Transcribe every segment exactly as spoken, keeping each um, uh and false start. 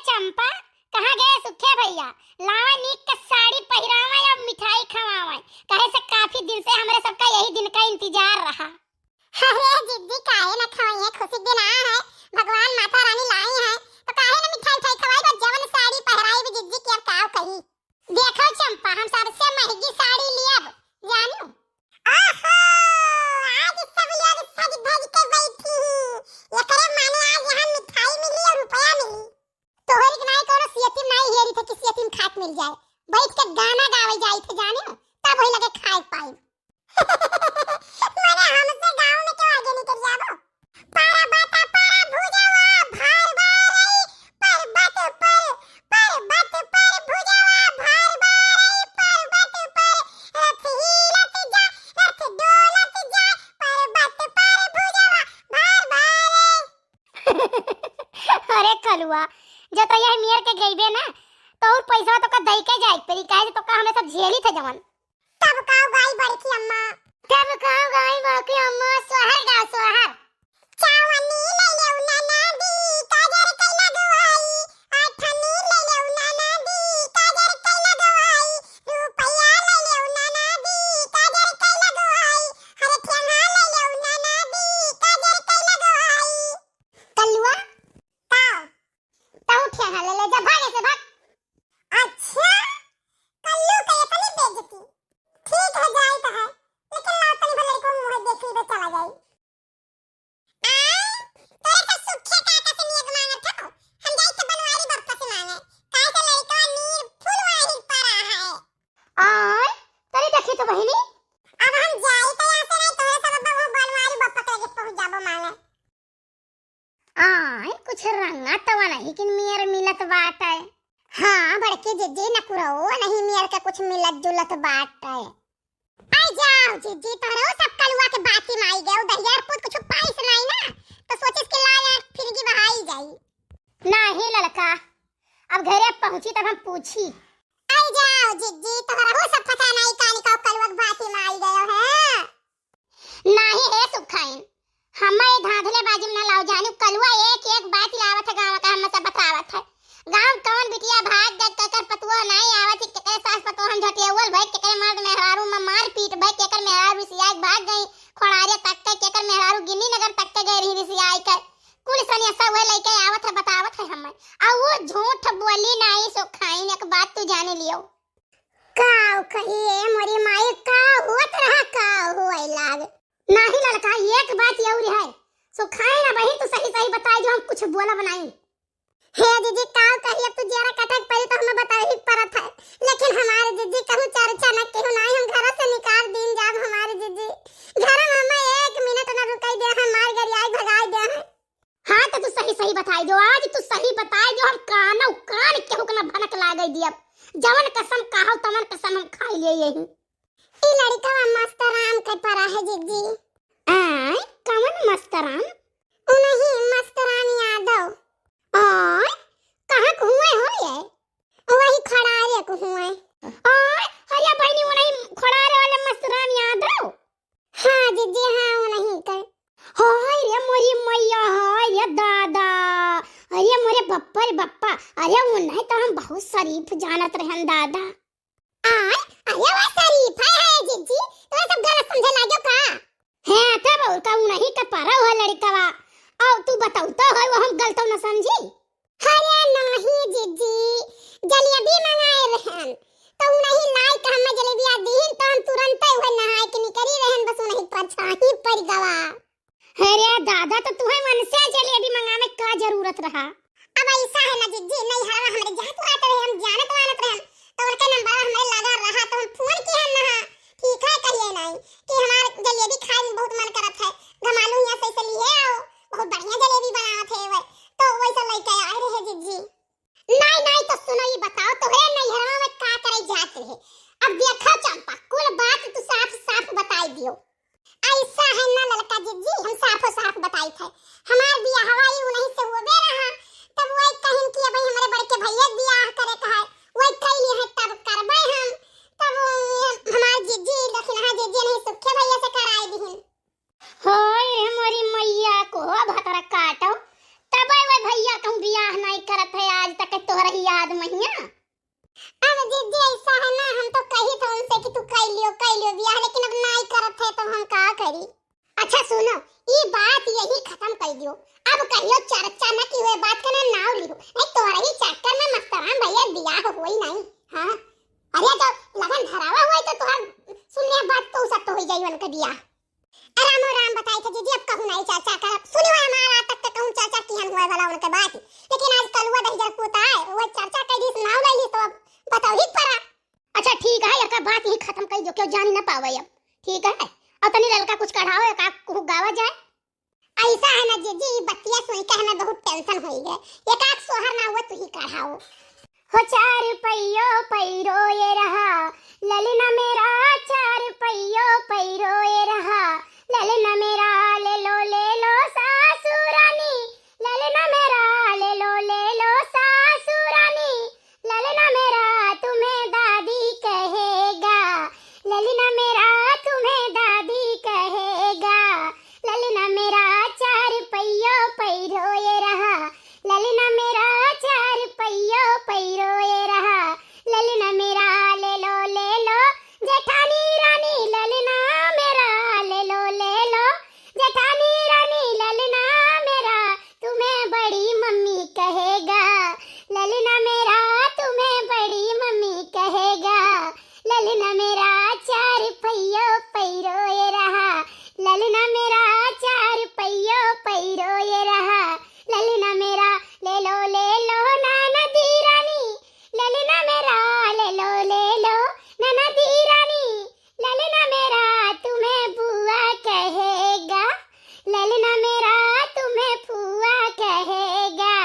चंपा, कहाँ गए सुखे भैया? लावा नीक के साड़ी पहिरावा और मिठाई खवावा, कहे से काफी दिन से हमरे सबका यही दिन का इंतजार रहा। अरे जिज्जी, काहे न खवाई है, खुशी दिन आ है, भगवान माता रानी लाई है, तो काहे न मिठाई उठाई खवाई, बस जवन साड़ी पहिराई भी जिज्जी की, अब काव कही। देखो चंपा, हम सबसे महंगी साड़ी लियब, जानू। ओहो, आज सब लोग सज धज के बैठी ही, एकरे माने आज यहाँ मिठाई मिली और रुपया मिली। तोहरी के नाई कोनो सियतिम नाई हेरी थे कि सियतिम खात मिल जाए, बैठ के गाना गावे जाई थे, जानू, तब वही लगे खाए पाई। मने हमसे गाँव में क्यों आगे निकल जाबो? पर्वत पर भुजवा भार भारई, पर्वत पर, पर्वत पर भुजवा भार भारई, पर्वत पर रथ हिलत जा, रथ डोलत जा, पर्वत पर भुजवा भार भारई। अरे कलुआ, जो तो यह मेर के गईबे ना, तो और पैसा तो का दई के जाए परी, काहे से तो का हमें सब झेली थे जवन। तब का गाई बड़की अम्मा? तब का गाई बड़की अम्मा? सोहर गाओ, सोहर। चावनी ले लेउ ननदी, काजर के लगवाई। आठनी ले लेउ ननदी, काजर के लगवाई। रुपया ले लेउ ननदी, काजर के लगवाई। हरे ठेंगा ले लेउ ननदी, काजर के लगवाई। कलुआ, का? तऊ ठेंगा ले ले जा, भाग ऐसे भाग। अच्छा, कल्लू के इतनी बेइज्जती। ठीक है, जाइत है, लेकिन लाओ तनी भर लड़को मुँह देखी बे चला जाई। आय, तोरे से सुखे काका से नेग मांगत हो, हम जाइत है बनवारी बप्पा से मांगे, काहे से लड़का नीर फुलवाही परा है। आय, तनी देखी तो बहिनी। अब हम जाइत है यहाँ से, नहीं तोरे सब अब वो बनवारी बप्पा के लगे पहुँच जाबो मांगे। आय, कुछ रंगा तवा नहीं कि मेर मिलत बाटे। हाँ, बड़की जिज्जी नकुरओ नहीं मेर के कुछ मिलत जुलत बाटे। आई जाओ जिज्जी, तोहरो सब कलुआ के बाती माई गए, दहियार पूत कुछ पाइस नहीं ना, तो सोचिस कि ला यार फिरगी बहाई जाई। नहीं ललका, अब घरे पहुँची तब हम पूछी। आई जाओ जिज्जी, तोहरो सब पता नहीं कानी का कलुआ के बाती माई गए हैं। नाही हे सुखाइन, हम्मा ये धांधले बाजी में ना लाओ जानू, कलुआ एक एक बात लावत है गाँव का, हम्मा सब बतावत है। गाँव कौन बिटिया भाग गए, केकर पतुआ नहीं आवत है, केकर सास पतुआ हम झटियावल भाई, केकर मर्द मेहरारू में मार पीट भाई, केकर मेहरारू रिसिया के भाग गई खोड़ारिया तक के, केकर मेहरारू गिन्नी नगर तक के गए रही रिसिया के। कुल सनिया सब वह लेके आवत है, बतावत है हम्मा। आ वो झूठ बोली नहीं सुखाइन, एक बात तू जाने लियो। काव कही ए मोरी माई, का होत रहा, का होए लाग? नाही ललका, एक बात अउर है, सुखाइन अबहिन तू सही सही बताई जो हम कुछ बोलब नाई। हे जिज्जी, काव कही, अब तू जेरा कटे के परी तो हमें बतावे ही परत है, लेकिन हमारे जिज्जी कहूँ चर्चा न केहू नाई, हम घर से निकाल दीन जाब हमारे जिज्जी। घर में हमें एक मिनट न रुकाई दे, हमार गरियाई भगाई दे है। हाँ, तो तू सही सही बताई जो, आज तू सही बताई जो, हम कानो कान केहू के ना भनक लागे दियब। जवन कसम खाओ, तवन कसम हम खाई लिए यही। ई लड़िकवा मस्तराम के परा है जिज्जी। आय, कवन मस्तराम? उनही मस्तराम यादव। आय, कहाँ के हुए हो ये? वही खड़ारे के हुए। आय, अरे बहनी, उनही खड़ारे वाले मस्तराम यादव। हाँ जिज्जी, हाँ, उनही के। हाय रे मोरी मैया, हाय रे दादा, अरे मोरे बप्पा रे बप्पा, अरे उन्हें तो हम बहुत शरीफ जानत रहन दादा। आय, अरे वो शरीफ है, है जिज्जी, तो सब गलत समझे लाग्यो का? है तब और का, उन्हीं का परा हुआ लड़कवा, और तू बताऊ तो है वो हम गलत न समझी। अरे नाही जिज्जी, जलेबी मंगाए रहन, तो उनही लाई के हमें जलेबिया दीन, तो हम तुरंते उहे नहाए के निकरी रहन, बस उनही परछाही पड़ गवा। अरे दादा, तो तुहे मन से जलेबी मंगावे का जरूरत रहा? अब ऐसा है ना जिज्जी, नैहरवा हमरे जात वात रहे, हम जानत वानत रहन, तो उनके नंबर हमरे लगा रहा, तो हम फोन किए नहा, ठीक है कहिए नहीं कि हमार जलेबी खाए में बहुत मन करत है, घमालू यहाँ से, से लिए आओ, बहुत बढ़िया जलेबी बनावत है वह, तो वैसा लेके आए रहे जिज्जी। नाई, नाई, तो सुनो, ये बताओ, तोहरे नैहरवा में का करे जात रहे? अब देखा चंपा, कुल बात तू साफ साफ बताई दियो। ऐसा है ना ललका जिज्जी, हम साफो साफ बताई थे। हमार बियाहवा ही उन्हीं से होबे रहा, तब वही कहिन कि अब हमरे बड़के भैया के बियाह करे का है, वही कैली है, तब करबे हम। तब हमार जिज्जी, दखिनहा जिज्जी नहीं सुखे भैया से कराए दिहिन। हाय रे मोरी मैया को भतरा काटो, तब वो भैया कहूँ हियाँ। अब जिज्जी ऐसा है ना, हम तो कही था उनसे कि तू कइ लियो, कइ लियो बियाह, लेकिन अब नाहीं करत है तो हम का करी। अच्छा सुनो, ई बात यही खतम कइ दियो, अब कहियो चर्चा न की हुए बात का ना नाव लियो, नहीं तोहरा ही चक्कर में मस्तराम भैया बियाह होई नाहीं। हाँ, अरे जब लगन धरावा हुआ तो तोहर सुनने बात तो सत्य हो जाई उनके बियाह। रामो राम बताई थे जिज्जी, अब कहूँ नाहीं चर्चा करब। सुनी हुआ हमारा आज तक तो कहूँ चर्चा किहन हुआ भला उनके बात, लेकिन आज कलुआ दहिजर कुताय, वह चर्चा कइ दी, नाव लइ ली तो अब बताओ ही परा। अच्छा ठीक है, एका बात यही खतम कइ दियो, क्यों जानी ना पावे अब। ठीक है, अब तनी ललका कुछ कढ़ाओ, एक आध कुहू गावा जाए। ऐसा है ना जिज्जी, ई बतिया सुन के हमें बहुत tension होइ गए। एक आध सोहर ना हुआ, तू ही कढ़ाओ। हो चार पहियो पैरो ये रहा, ललना मेरा चार पहियो पैरो ये रहा, ललना मेरा ले लो, ले लो सासू रानी, ललना मेरा ले लो, ले लो सासू रानी, ललना मेरा तुम्हें दादी कहेगा, ललना मेरा तुम्हें दादी कहेगा, ललना मेरा चार पहियो पैरो ये रहा, ललना मेरा चार पहियो पैरो ये रहा, ललना मेरा ले लो, ले लो जेठानी रानी, ललना मेरा ले लो, ले लो जेठानी रानी, ललना मेरा तुम्हें बड़ी मम्मी कहेगा, ललना मेरा तुम्हें बड़ी मम्मी कहेगा, ललना मेरा चार पहियो पैरो ये रहा, ललना मेरा चार पहियो पैरो ये रहा, ललना मेरा ले लो, ले लो ननदी रानी, ललना मेरा ले लो, ले लो ननदी रानी, ललना मेरा तुम्हें बुआ कहेगा, ललना मेरा तुम्हें फुआ कहेगा,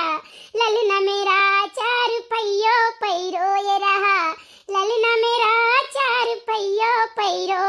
ललना मेरा चार पहियो पैरो ये रहा, ललना मेरा चार पहियो पैरो